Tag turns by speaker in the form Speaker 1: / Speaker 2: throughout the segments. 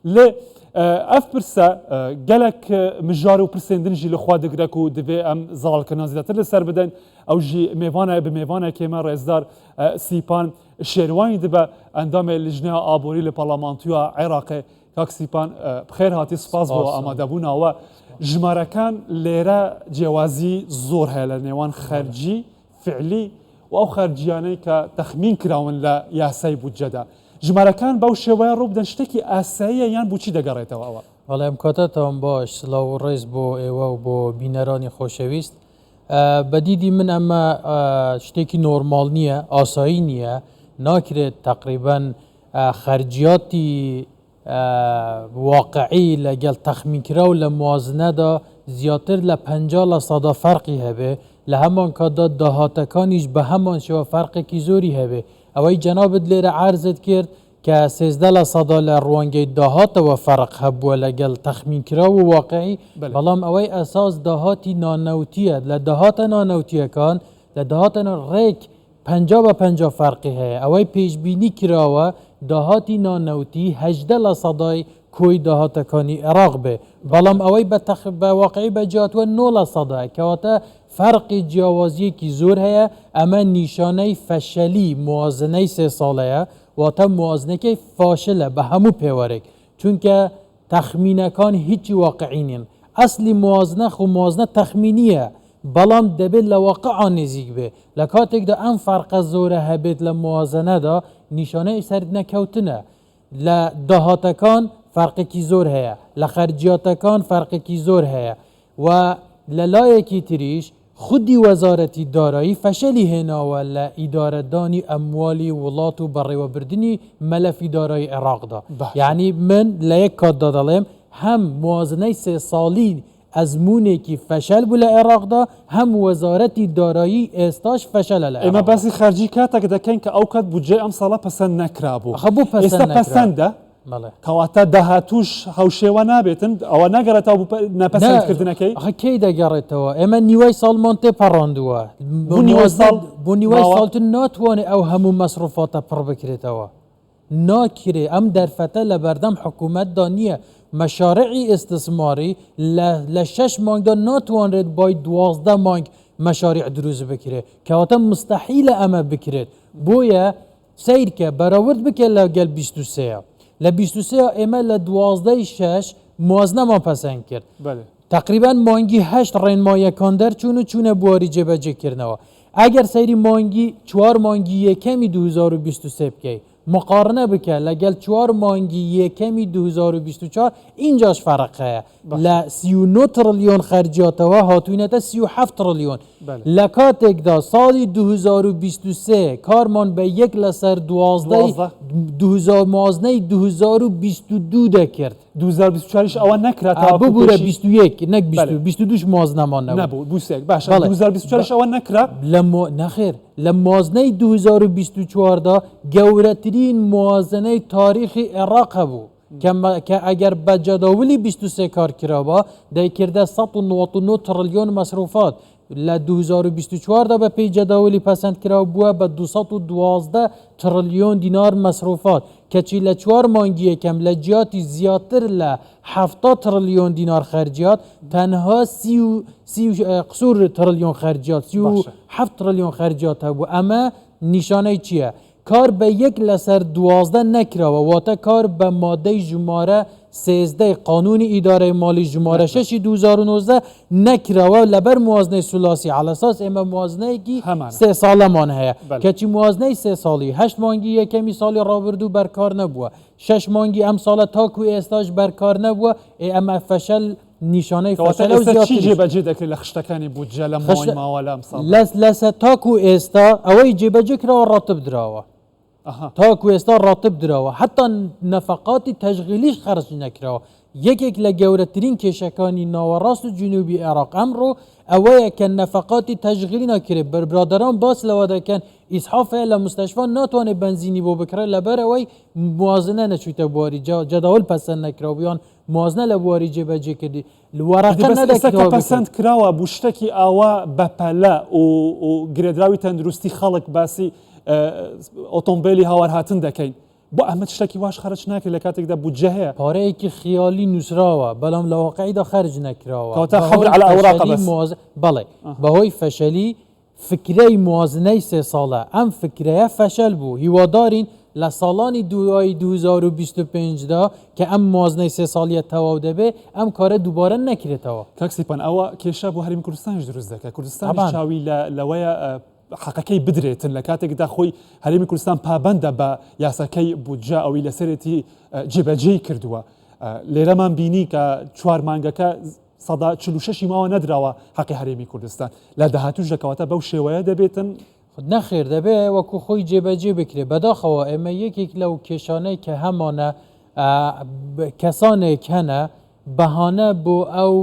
Speaker 1: Lê ev pirse gelek mijar û pirsên din jî li xwe digire ku divê em zelalkirina zêdetir li ser bidin. Ew jî mêvane bi mêvanekê me rêzdar Sîpan Şêrwanî dibe endamê Lijneya Aborî li Parlamentoya Iraqê. Kak Sîpan bi xêr hatî spas bo amadebûna we. Jimarekan lêre cewazî zor heye li nêwan xercî فعلی و ئەو خەرجیانەی کە تەخمین کراون لە یاسای بودجەدا. ژمارەکان بەو شێوەیە ڕووبدەن شتێکی ئاساییە یان بۆچی دەگەڕێتەوە ئەوە؟
Speaker 2: بەڵێ ئەم کاتەتان باش، سڵاو و ڕێز بۆ ئێوە و بۆ بینەرانی خۆشەویست. بە دیدی من ئەمە شتێکی نۆرماڵ نییە، ئاسایی نییە، ناکرێت تەقریبەن خەرجیاتی واقعی لەگەڵ تەخمینکراو لە موازنەدا زیاتر لە 50 لە سەدا فەرقی هەبێ، لە هەمان کاتدا داهاتەکانیش بە هەمان شێوە فەرقێکی زۆری هەبێ. ئەوەی جەنابت لێرە عەرزت کرد کە 13 لە سەدا لە ڕوانگەی داهاتەوە فەرق هەبووە لەگەڵ تەخمینکراو و واقعی، بەڵام ئەوەی ئەساس داهاتی نانەوتییە لە داهاتە نانەوتییەکان لە داهاتە ڕێک 50 بە 50 فەرقی هەیە. ئەوەی پێشبینی کراوە داهاتی نانەوتی 18 لە سەدای کۆی داهاتەکانی عێراق بێ، بەڵام ئەوەی بە تەخ بە واقعی بەجێ هاتووە 9 لە سەدایە. کەواتە فەرقی جیاوازییەکی زۆر هەیە، ئەمە نیشانەی فەشەلی موازنەی سێ ساڵەیە، واتە موازنەکەی فاشلە بە هەموو پێوەرێک، چونکە تەخمینەکان هیچی واقعی نین. ئەسلی موازنە خۆ موازنە تەخمینییە، بەڵام دەبێت لە واقعا نزیک بێ. لە کاتێکدا ئەم فەرقە زۆرە هەبێت لە موازنەدا، نیشانەی سەرنەکەوتنە. لە داهاتەکان فەرقێکی زۆر هەیە، لە خەرجیاتەکان فەرقێکی زۆر هەیە و لە لایەکی تریش خودی وەزارەتی دارایی فەشەلی هێناوە لە ئیدارەدانی ئەموالی وڵات و بەڕێوەبردنی مەلەفی دارایی عێراقدا. یانی من لە یەک کاتدا دەڵێم هەم موازنەی سێ ساڵی ئەزموونێکی فەشەل بوو لە عێراقدا، هەم وەزارەتی دارایی ئێستاش فەشەلە لە
Speaker 1: ئێمە
Speaker 2: عێراقدا.
Speaker 1: باسی خەرجی کاتێک دەکەین کە ئەو کات بودجەی ئەم ساڵە پەسەند نەکرابوو.
Speaker 2: ئەخە بۆ پەسەند
Speaker 1: ئێستا
Speaker 2: نەکرا؟
Speaker 1: پەسەندە؟
Speaker 2: بەڵێ.
Speaker 1: کەواتە داهاتووش هاوشێوە نابێتن؟ ئەوە ناگەڕێتەوە بۆ
Speaker 2: نا،
Speaker 1: ناپەسەندکردنەکەی؟
Speaker 2: ئەخە کەی دەگەڕێتەوە؟ ئێمە نیوەی ساڵمان تێپەڕاندووە.
Speaker 1: بۆ نیوەی ساڵ
Speaker 2: بۆ نیوەی
Speaker 1: ماوە؟
Speaker 2: ساڵ تۆ ناتوانێ ئەو هەموو مەسروفاتە پڕ بکرێتەوە. ناکرێ ئەم دەرفەتە لەبەردەم حکومەتدا نییە، مەشارعی ئیستسماری لە لە شەش مانگدا ناتوانرێت بای 12 مانگ مەشاریع دروست بکرێت، کەواتە مستەحیلە ئەمە بکرێت، بۆیە سەیرکە بەراورد بکە لەگەل 23 لە 23 ئێمە لە 12 شەش موازنەمان پەسەند کرد. تەقریبەن مانگی هەشت ڕێنماییەکان دەرچوون و چوونە بواری جێبەجێکردنەوە. ئەگەر سەیری مانگی چوار مانگی یەکەمی 2023 بکەی، مقارنە بکە لەگەڵ چوار مانگی یەکەمی 2024 ئینجاش فەرق هەیە. لە 39 تڕلیۆن خەرجیاتەوە هاتووینەتە 37 تڕلیۆن. لە کاتێکدا ساڵی 2023 کارمان بە یەک لەسەر دوازدەی موازنەی 2022 دەکرد.
Speaker 1: 2024 یش ئەوە نەکرا تاوەکو
Speaker 2: ببورە
Speaker 1: پێشی
Speaker 2: 21 نەک
Speaker 1: بەلێ.
Speaker 2: 22 ش موازنەمان نەبوو.
Speaker 1: نەبوو 21 باشە
Speaker 2: بەڵێ.
Speaker 1: 2024 یش ئەوە نەکرا؟
Speaker 2: لە مو نەخێر لە موازنەی 2024 دا گەورەترین موازنەی تاریخی عێراق هەبوو کە کە ئەگەر بە جەداولی 23 کار کرابا دەیکردە 199 تڕلیۆن مەسروفات لە 2024 دا بە پێی جەداولی پەسەند کراو بووە بە 212 تڕلیۆن دینار مەسروفات کەچی لە چوار مانگی یەکەم لە جیاتی زیاتر لە 70 تڕلیۆن دینار خەرجیات تەنها سی و سی و قسوور تڕلیۆن خەرجیات 37 تڕلیۆن خەرجیات هەبوو ئەمە نیشانەی چییە؟ کار بە یەک لەسەر 12 نەکراوە واتە کار بە مادەی ژمارە سێزدەی قانونی ئیدارەی ماڵی ژمارە شەشی 2019 نەکراوە لەبەر موازنەی سولاسی عەلەساس ئێمە موازنەیەکی سێ ساڵەمان هەیە کەچی موازنەی سێ ساڵی هەشت مانگی یەکەمی ساڵی ڕابردوو بەرکار نەبووە شەش مانگی ئەم ساڵە تاکو ئێستاش بەرکار نەبووە ئێ ئەمە فەشەل نیشانەی فەشەلە و
Speaker 1: زیاتریش. چی جێبەجێ دەکرێت لە خشتەکانی بودجە لەم ماوەی ماوە لەم ساڵدا؟
Speaker 2: لەسە تاکو ئێستا ئەوەی جێبەجێ کراوە ڕاتب دراوە. تاکو ئێستا ڕاتب دراوە حتا نەفەقاتی تەشغیلیش خەرج نەکراوە یەکێک لە گەورەترین کێشەکانی ناوەڕاست و جنوبی عێراق ئەمڕۆ ئەوەیە کە نەفەقاتی تەشغیلی ناکرێت برادەران باس لەوە دەکەن ئیسحاف هەیە لە مستەشفا ناتوانێت بەنزینی بۆ بکڕێت لەبەر ئەوەی موازنە نەچوویتە بواری جەداول پەسەند نەکراوە یان موازنە لە بواری جێبەجێکردی وەرەقە
Speaker 1: بەس ئێستا کە پەسەند کراوە بوو شتێکی ئاوا بەپەلە و گرێدراوی تەندروستی خەڵک باسی ئۆتۆمبیلی هاوارهاتن دەکەین. بۆ ئەمە شتێکی واش خەرج ناکرێت لە کاتێکدا بودجە هەیە.
Speaker 2: پارەیەکی خیالی نووسراوە بەڵام لە واقعیدا خەرج نەکراوە.
Speaker 1: کەواتە حبر علی اوراق بەس.
Speaker 2: بەڵێ بەهۆی فەشەلی فکرەی موازنەی سێ ساڵە ئەم فکرەیە فەشەل بوو هیوادارین لە ساڵانی دوای 2025 دا کە ئەم موازنەی سێ ساڵیە تەواو دەبێ ئەم کارە دووبارە نەکرێتەوە.
Speaker 1: کاک سیپان ئەوە کێشە بۆ هەرێمی کوردستانیش دروست دەکات کوردستانیش چاوی لەوەیە حەقەکەی بدرێتن لە کاتێکدا خۆی هەرێمی کوردستان پابەندە بە یاساکەی بودجە ئەوەی لەسەرێتی جێبەجێی کردووە لێرەمان بینی کە چوار مانگەکە 46% ماوە نەدراوە حەقی هەرێمی کوردستان لە داهاتوش دەکەواتە بەو شێوەیە دەبێتن.
Speaker 2: نەخێر دەبێ وەکو خۆی جێبەجێ بکرێ بەداخەوە ئێمە یەکێک لەو کێشانەی کە هەمانە کەسانێک هەنە بەهانە بۆ ئەو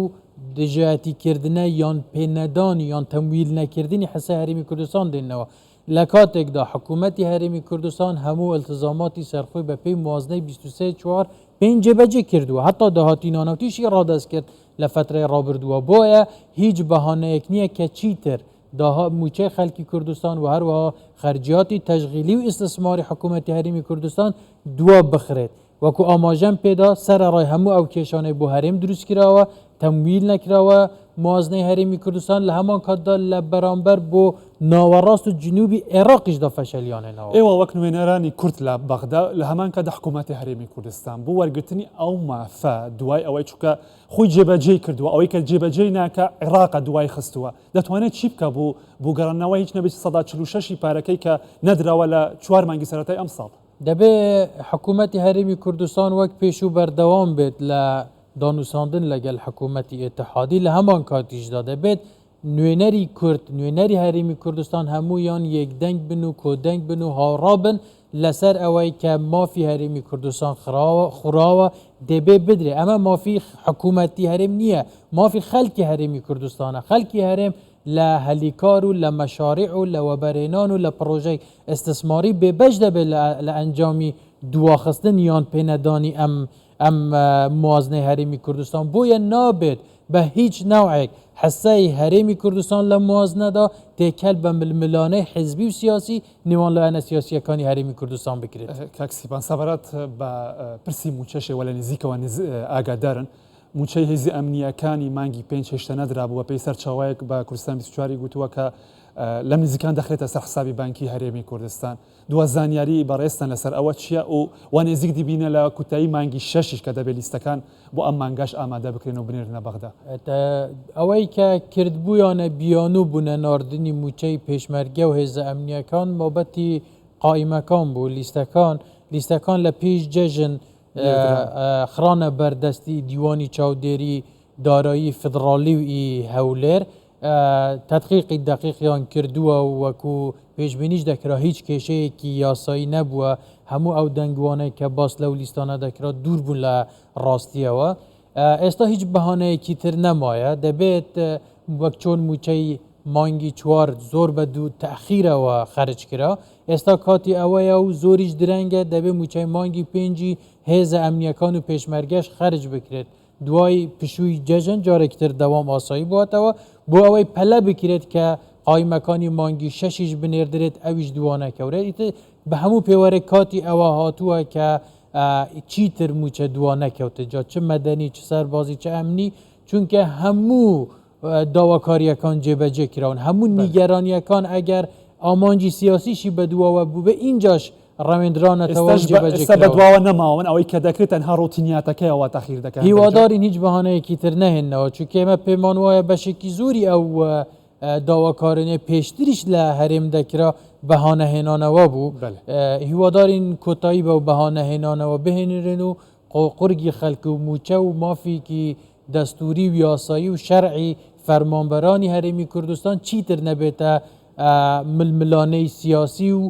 Speaker 2: دژایەتی کردنە یان پێنەدانی یان تەمویل نەکردنی حسەی هەرێمی کوردستان دێنەوە لە کاتێکدا حکوومەتی هەرێمی کوردستان هەموو التزاماتی سەرخۆی بە پێی موازنەی 23 4 پێنج جێبەجێ کردووە هەتا داهاتی نانەوتیشی ڕادەست کرد لە فترەی ڕابردووە بۆیە هیچ بەهانەیەک نییە کە چیتر داها مووچەی خەڵکی کوردستان و هەروەها خەرجیاتی تەشغیلی و ئیستسماری حکوومەتی هەرێمی کوردستان دوا بخرێت وەکو ئاماژەم پێدا، سەرەڕای هەموو ئەو کێشانەی بۆ هەرێم دروستکراوە، تەمویل نەکراوە موازنەی هەرێمی کوردستان، لە هەمان کاتدا لە بەرامبەر بۆ ناوەڕاست و جنوبی عێراقیشدا فەشەلیان هێناوە.
Speaker 1: ئێوە وەک نوێنەرانی کورد لە بەغدا، لە هەمان کاتدا حکوومەتی هەرێمی کوردستان بۆ وەرگرتنی ئەو مافە دوای ئەوەی چونکە خۆی جێبەجێی کردووە، ئەوەی کە جێبەجێی ناکا عێراقە دوای خستووە، دەتوانێت چی بکا بۆ بۆ گەڕاندنەوەی هیچ نەبێت 46% ی پارەکەی کە نەدراوە لە چوار مانگی سەرەتای ئەمساڵ؟
Speaker 2: دەبێ حکوومەتی هەرێمی کوردستان وەک پێشوو بەردەوام بێت لە دانوساندن لەگەل حکوومەتی ئیتحادی، لە هەمان کاتیشدا دەبێت نوێنەری کورد، نوێنەری هەرێمی کوردستان هەموویان یەکدەنگ بن و کۆدەنگ بن و هاوڕا بن لەسەر ئەوەی کە مافی هەرێمی کوردستان خراوە خوراوە دەبێ بدرێ. ئەمە مافی حکوومەتی هەرێم نییە، مافی خەلکی هەرێمی کوردستانە. خەلکی هەرێم لە هەلی کار و لە مەشاریع و لە وەبەرهێنان و لە پڕۆژەی ئیستسماری بێ بەش دەبێت لە ئەنجامی دواخستن یان پێنەدانی ئەم ئەم موازنەی هەرێمی کوردستان بۆیە نابێت بە هیچ نەوعێک حسەی هەرێمی کوردستان لە موازنەدا تێکەل بە ململانێی حزبی و سیاسی نێوان لایەنە سیاسییەکانی هەرێمی کوردستان بکرێت.
Speaker 1: کاک سیپان سەبارەت بە پرسی مووچەش ئێوە لە نزیکەوە ئاگادارن. مووچەی هێزی ئەمنییەکانی مانگی پێنج هێشتا نەدرابوو، بەپێی سەرچاوەیەک بە کوردستان 24 ی گوتووە کە لەم نزیکان دەخرێتە سەر حسابی بانکی هەرێمی کوردستان. دوا زانیاری بەڕێزتان لەسەر ئەوە چییە و وا نێزیک دیبینە لە کوتایی مانگی شەشیش کە دەبێت لیستەکان بۆ ئەم مانگەش ئامادە بکرێن و بنێرنە بەغدا؟
Speaker 2: ئەوەی کە کردبوویانە بیانوو بوو نەناردنی مووچەی پێشمەرگە و هێزە ئەمنییەکان بابەتی قائیمەکان بوو، لیستەکان، لیستەکان لە پێش جەژن خرانە بەردەستی دیوانی چاودێری دارایی فیدڕاڵی و ئی هەولێر تەدقیقی دەقیقیان کردووە و وەکو پێشبینیش دەکرا هیچ کێشەیەکی یاسایی نەبووە هەموو ئەو دەنگوانەی کە باس لەو لیستانە دەکرا دوور بوون لە ڕاستیەوە ئێستا هیچ بەهانەیەکی تر نەمایە دەبێت وەک چۆن موچەی مانگی چوار زۆر بە دوو تەخیرەوە خەرج کرا ئێستا کاتی ئەوەیە و زۆریش درەنگە دەبێت موچەی مانگی پێنجی هێزە ئەمنیەکان و پێشمەرگەش خەرج بکرێت دوای پشووی جەژن جارێکی تر دەوام ئاسایی بووەتەوە بۆ ئەوەی پەلە بکرێت کە قایمەکانی مانگی شەشیش بنێردرێت ئەویش دوانەکەورێت ئیتر بە هەموو پێوەرێک کاتی ئەوە هاتووە کە چیتر موچە دوا نەکەوتێت جا چ مەدەنی چ سەربازی چ ئەمنی چونکە هەموو داواکارییەکان جێبەجێ کراون، هەموو نیگەرانییەکان ئەگەر ئامانجی سیاسیشی بەدواوە بووبێ ئینجاش ڕەوێندرانەتەوە و جێبەجێ
Speaker 1: ئێستا بەدواوە نەماون، ئەوەی کە دەکرێت تەنها ڕۆتینیاتەکەیە وا تەخیر دەکەن.
Speaker 2: هیوادارین هیچ بەهانەیەکی تر نەهێننەوە، چونکە ئێمە پێمان وایە بەشێکی زۆری ئەو داواکارانەی پێشتریش لە هەرێم دەکرا بەهانە هێنانەوە بوو، هیوادارین کۆتایی بەو بەهانە هێنانەوە بهێنرێن و قورگی خەلک و مووچە و مافیکی دەستووری و یاسایی و شەرعی فەرمانبەرانی هەرێمی کوردستان چیتر نەبێتە ململانێی سیاسی و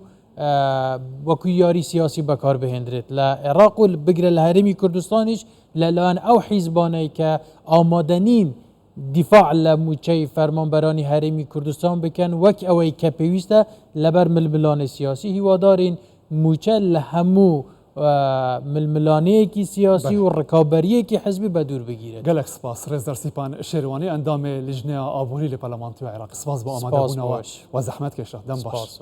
Speaker 2: وەکو یاری سیاسی بەکار بهێندرێت لە عێراق و بگرە لە هەرێمی کوردستانیش لەلایەن ئەو حیزبانەی کە ئامادەنین دیفاع لە مووچەی فەرمانبەرانی هەرێمی کوردستان بکەن وەک ئەوەی کە پێویستە لەبەر ململانێ سیاسی هیوادارین مووچە لە هەموو ململانێیەکی سیاسی و ڕکابەرییەکی حزبی بەدوور بگیرێت.
Speaker 1: گەلەک سپاس ڕێزدار سیپان شێروانی ئەندامێ لیژنەیا ئابووری لە پەرلەمانتوی عێراق سپاس بۆ ئامادەبوونەوە و زەحمەت کێشا دەم باش.